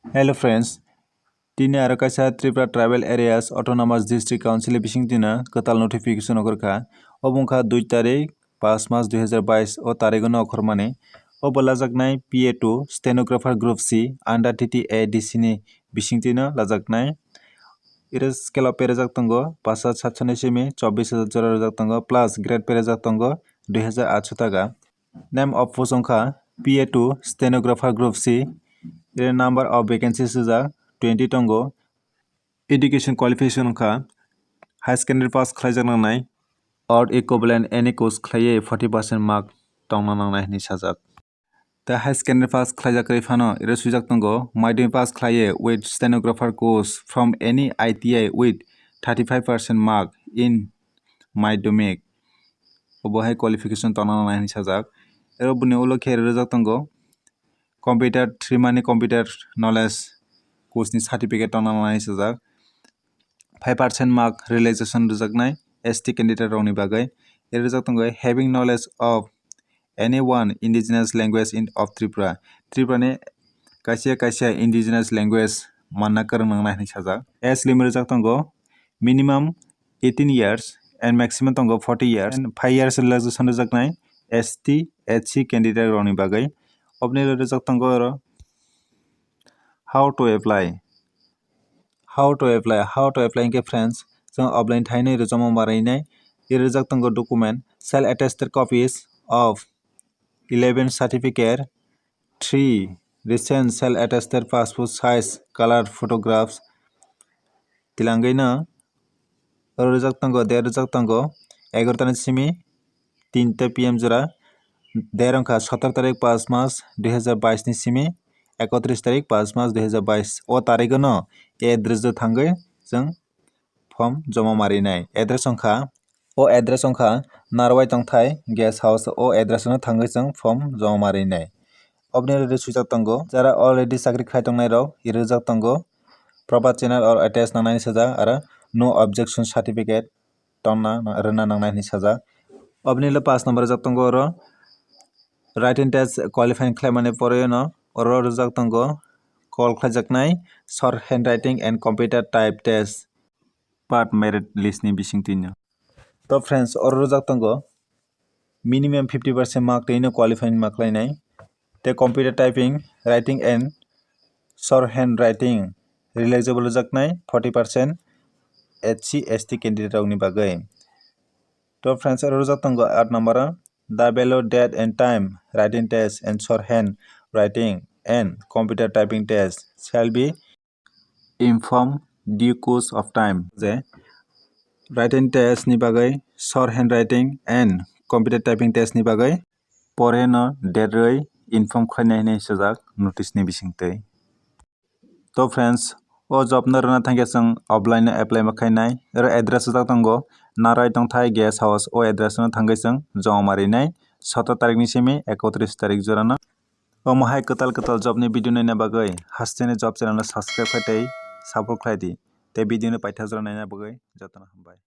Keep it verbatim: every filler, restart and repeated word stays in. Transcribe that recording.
Hello friends, tini aro kaisa Tripura Tribal Areas Autonomous District Council ni bising tino kwtal notification okorkha. Obo wngkha dui tarik, pas mas dui hazar bais o tarikno okhormani. Obo lajaknai P A two Stenographer Group C under T T A D C ni bising tino lajaknai. Iro scale of pay rwjak tongo pash hajar satso ni simi chobbish hajar jora rwjak tongo, plus grade pay rwjak tongo dui hajar atso taka. Name of post wngkha P A two Stenographer Group C. Iro number of vacancies rwjak twenty tongo. Education qualification wngkha high secondary pass khlaijak nangnai or equivalent any course khlaiwi forty percent mark tongna nangnai hinwi sajak. Tei high secondary pass khlaijak kwrwi phano iro swijak tongo, madhyamik pass khlaiwi with stenographer course from any I T I with thirty five percent mark in madhyamik. Obo hai qualification tongna nangnai hinwi sajak. Ero bini ulo khe rijak tongo computer, three mani computer knowledge course ni certificate tongna nangnai sajak. Five percent mark relaxation rwjaknai S T candidate rokni bagwi. Ero rijak tongo having knowledge of any one indigenous language in, of Tripura. Tripura ni kaisa kaisa indigenous language manna kwrwng nangnai hinwi sajak. Age limit rijak tongo minimum eighteen years and maximum tongo forty years and five years relaxation rwjaknai S T, S C candidate rokni bagwi. Oboni rijak tongo oro how to apply. How to apply? How to apply hwnkhe friends, chwng offline thainwi rwchapma manwi nai. Iro rijak tongo document, self attested copies of eleven certificate, three recent self attested passport size color photographs. Tilangwi no oro rijak tongo, date rijak tongo egaroh ta ni simi tinta P M jora. Date wngkha sotor tarik pas mas dui hazar bais ni simi ekotris tarik pas mas dui hazar bais. O tarikno address o thangwi chwng form joma marinai. Address wngkha, o address wngkha Narwai Tongthai Guest House, o address no thangwi chwng form joma marinai. Oboni oro swijak tongo, jara already chakri khai tongnai rok rijak tongo, proper channel or attest nangnai sajak, aro no objection certificate tonna rwna nangnai hinwi sajak. Oboni ulo pas number rijak tongo oro written test qualifying khlaimani poroi no oro rijak tongo call khlaijaknai short handwriting and computer type test part merit list ni bisingtwi no. To friends, oro rijak tongo minimum fifty percent mark twi no qualifying ma khlainai. Tei computer typing, writing and short handwriting relaxable rwjaknai forty percent S C S T candidate rokni bagwi. To friends, oro rwjak tongo eight number o, the value, date and time writing test and short handwriting and computer typing test shall be inform due course of time. Je writing test ni bagwi, short handwriting and computer typing test ni bagwi pore no date rwi inform khlainai hinwi swijak notice ni bisingtwi. To friends, o job no rwna thangkhe chwng offline no apply ma khainai. Oro address rijak tongo, Narwai Tongthai Guest House, o address no thangwi chwng joma marinai sotor tarik ni simi ekotris tarik jora no. Omo hai kwtal kwtal job ni video naina bagwi hasteni job channel no subscribe khai tei support khlai di. Tei video no paithago jora naina bagwi jotono hambai.